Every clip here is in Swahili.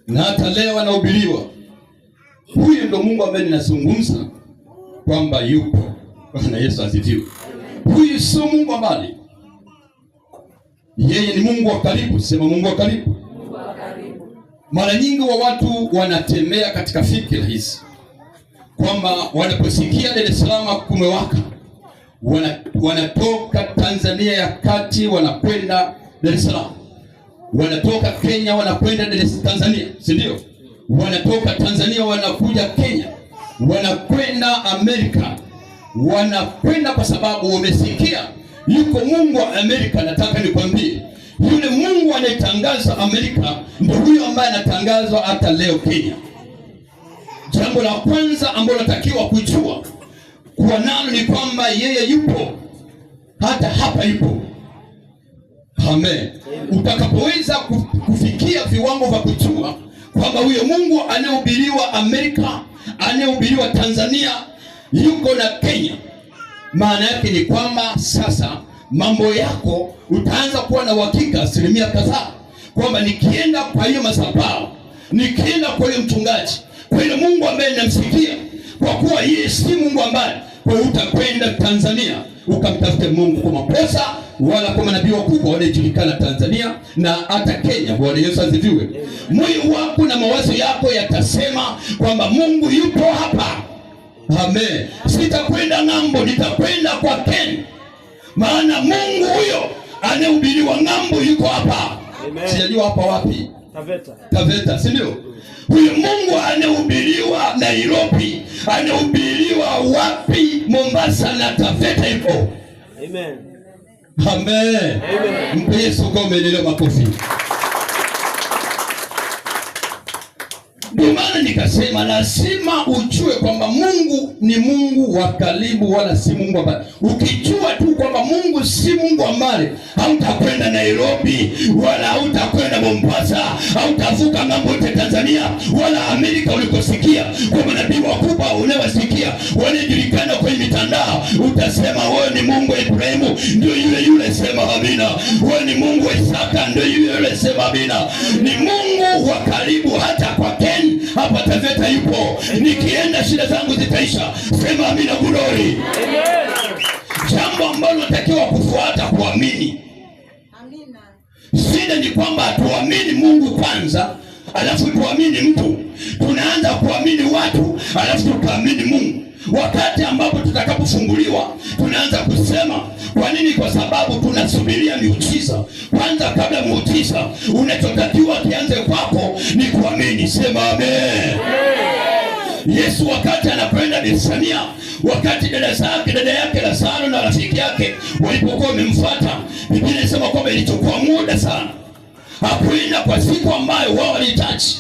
na hata leo anahubiriwa. Huyu ndo Mungu ambaye ninazungumza kwamba yupo. Bwana Yesu asifiwe. Huyu sio Mungu wa mbali, yeye ni Mungu wa karibu. Sema Mungu wa karibu. Mara nyingi wa watu wanatembea katika fikra hizi kwamba wanaposikia Dar es Salaam kumewaka, wanatoka Tanzania ya kati wanakwenda Dar es Salaam, wanatoka Kenya wanakwenda Dar es Tanzania, si ndio? Wanatoka Tanzania wanakuja Kenya, wanakwenda Amerika, wanakwenda kwa sababu wamesikia yuko Mungu wa Amerika. Nataka nikwambie, yule Mungu anayetangaza Amerika ndio huyo ambaye anatangazwa hata leo Kenya. Jambo la kwanza ambalo natakiwa kujua kuwa nalo ni kwamba yeye yupo, hata hapa yupo. Amen. Utakapoweza kufikia viwango vya kujua kwamba huyo Mungu anayehubiriwa Amerika, anayehubiriwa Tanzania, yuko na Kenya, maana yake ni kwamba sasa mambo yako utaanza kuwa na uhakika asilimia kadhaa kwamba nikienda kwa hiyo madhabahu, nikienda kwa hiyo mchungaji, kwa hiyo Mungu ambaye ninamsikia, kwa kuwa yeye si Mungu ambaye. Kwa hiyo utakwenda Tanzania ukamtafute Mungu kwa makosa wala kwa manabii wakubwa wanaojulikana Tanzania na hata Kenya. Bwana Yesu asifiwe. Moyo wako na mawazo yako yatasema kwamba Mungu yupo hapa. Amen. Sitakwenda ng'ambo, nitakwenda kwa Ken, maana Mungu huyo anayehubiriwa ng'ambo yuko hapa. Amen. Sijajua hapa wapi, Taveta. Taveta, si ndio? Huyo Mungu anayehubiriwa Nairobi, anayehubiriwa wapi, Mombasa na Taveta ipo. Amen. Amen. Amen. Mpe Yesu kwa umeelewa makofi. Ndio maana nikasema lazima ujue kwamba Mungu ni Mungu wa karibu, wala si Mungu wa mbali. Ukijua tu kwamba Mungu si Mungu wa mbali, hautakwenda Nairobi wala hautakwenda Mombasa, hautavuka ng'ambo yote Tanzania wala Amerika ulikosikia kwa manabii wakubwa unawasikia wanaojulikana kwenye mitandao, utasema wewe ni Mungu wa Ibrahimu, ndio yule yule, sema amina. Wewe ni Mungu wa Isaka, ndio yule yule, sema amina. Ni Mungu wa karibu, hata kwa Ken hapa Taveta yupo. Nikienda shida zangu zitaisha, sema amina. Glory. Amen. Jambo ambalo natakiwa kufuata kuamini. Amina. Shida ni kwamba hatuamini Mungu kwanza, alafu tuamini mtu. Tunaanza kuamini watu, alafu tukaamini Mungu. Wakati ambapo tutakapofunguliwa, tunaanza kusema kwa nini? Kwa sababu tunasubiria miujiza kwanza. Kabla muujiza, unachotakiwa kianze kwako ni kuamini. Sema amen. Yesu wakati anakwenda Bethania, wakati dada zake, dada yake Lazaro na rafiki yake walipokuwa wamemfuata, Biblia inasema kwamba ilichukua muda sana, hakuenda kwa siku ambayo wao walihitaji.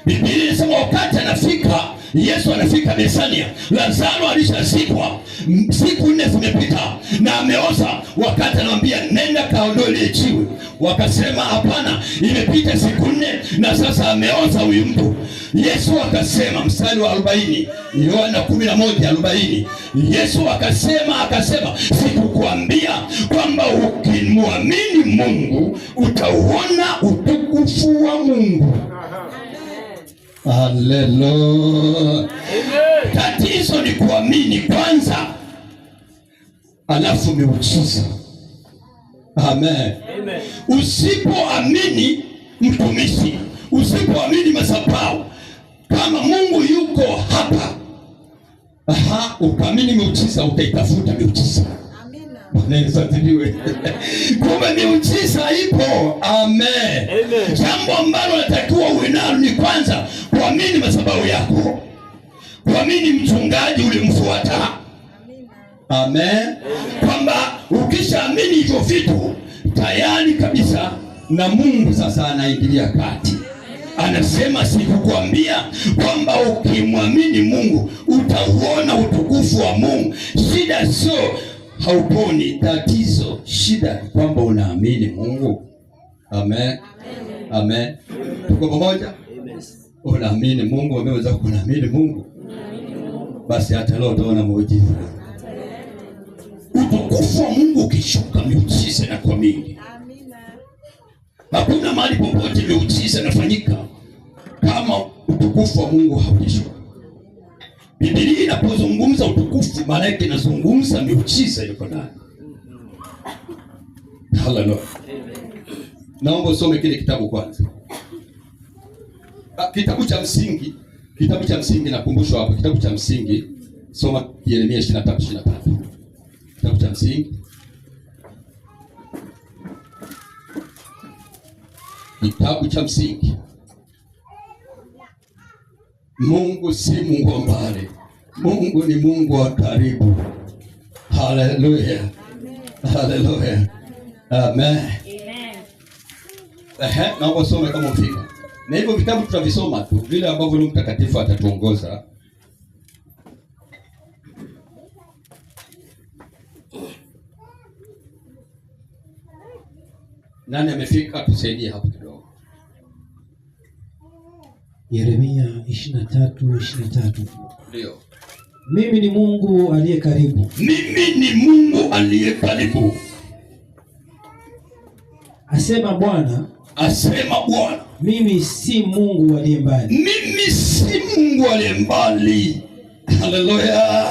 Biblia inasema wakati anafika Yesu anafika Bethania, Lazaro alishazikwa, siku 4 zimepita na ameoza. Wakati anamwambia nenda kaondoe lile jiwe, wakasema hapana, imepita siku 4 na sasa ameoza huyu mtu. Yesu akasema, mstari wa 40, Yohana 11:40, Yesu akasema, sikukuambia kwamba ukimwamini Mungu utauona utukufu wa Mungu? Haleluya. Amen. Tatizo ni kuamini kwanza, alafu miujiza. Amen. Amen. Usipoamini mtumishi, usipoamini madhabahu, kama Mungu yuko hapa, aha, ukaamini miujiza, utaitafuta miujiza. Amina. Bwana Yesu asifiwe. Kumbe miujiza ipo. Amen. Amen. Jambo ambalo natakiwa uwe nalo ni kwanza kuamini madhabahu yako, kuamini mchungaji ulimfuata. Amina. Amen. Kwamba ukishaamini hivyo vitu tayari kabisa, na Mungu sasa anaingilia kati, anasema sikukwambia kwamba ukimwamini Mungu utauona utukufu wa Mungu? Shida sio hauponi, tatizo shida ni kwamba unaamini Mungu. Amen. Amen. Tuko pamoja? Amen. Unaamini Mungu, umeweza kuamini Mungu, basi hata leo utaona muujiza. Utukufu wa Mungu ukishuka, miujiza inakuwa mingi. Amina. Hakuna mahali popote miujiza inafanyika Utukufu wa Mungu haujashuka. Biblia inapozungumza utukufu, maana yake inazungumza miujiza iko ndani. Haleluya. Naomba usome kile kitabu kwanza. Kitabu cha msingi, kitabu cha msingi nakumbushwa hapo, kitabu cha msingi soma Yeremia 23:23. Kitabu cha msingi. Kitabu cha msingi. Mungu si Mungu wa mbali. Mungu ni Mungu wa karibu. Haleluya. Haleluya. Amen. Ehe, naomba usome kama ufika. Na hivyo vitabu tutavisoma tu vile ambavyo Roho Mtakatifu atatuongoza. Nani amefika? Tusaidie hapo kidogo. Yeremia 23:23. Ndio. Mimi ni Mungu aliye karibu, Mimi ni Mungu aliye karibu, asema Bwana, asema Bwana. mimi si Mungu aliye mbali. Mimi si Mungu aliye mbali. Haleluya.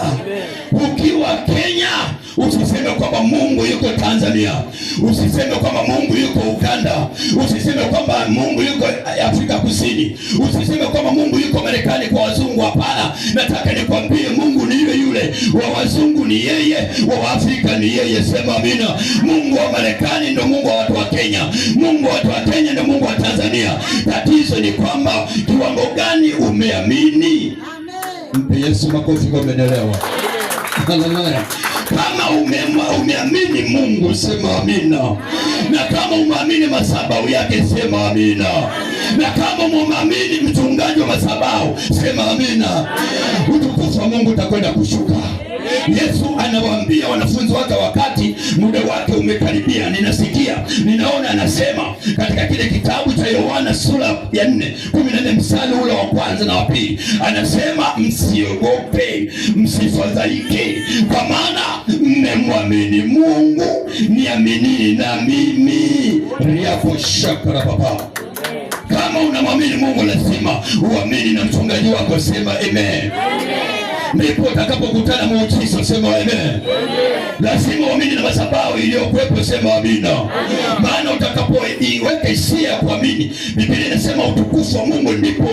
Ukiwa Kenya usiseme kwamba Mungu yuko Tanzania, usiseme kwamba Mungu yuko Uganda, usiseme kwamba Mungu yuko Afrika Kusini, usiseme kwamba Mungu yuko Marekani kwa wazungu. Hapana, nataka nikwambie Mungu ni yule yule, wa wazungu ni yeye, wa Afrika ni yeye. Sema amina. Mungu wa Marekani ndio Mungu wa watu wa Kenya, Mungu wa watu wa Kenya ndio Mungu wa Tanzania. Tatizo ni kwamba kiwango gani umeamini. Amen. Mpe Yesu makofi kwa umeelewa. Haleluya. Kama umeamini Mungu sema amina. Na kama umeamini madhabahu yake sema amina. Na kama umeamini mchungaji wa madhabahu sema amina. Utukufu wa Mungu utakwenda kushuka. Yesu anawaambia wanafunzi wake wakati muda wake umekaribia. Ninasikia, ninaona anasema katika kile kitabu cha Yohana sura ya 4:14 mstari ule wa kwanza na wa pili, anasema msiogope, msifadhaike, kwa maana mmemwamini Mungu, niaminini na mimi. Riako shakara baba. Kama unamwamini Mungu lazima uamini na mchungaji wako, sema amen. Ndipo utakapokutana muujiza, sema amen. Lazima uamini na madhabahu iliyokuwepo, sema amina. Maana utakapoiweka hisia ya kuamini, Biblia inasema utukufu wa Mungu ndipo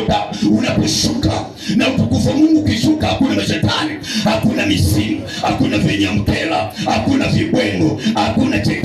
unaposhuka. Na utukufu wa Mungu ukishuka, hakuna mashetani, hakuna mizimu, hakuna vinyamkela, hakuna vibwengo, hakuna chekecheke.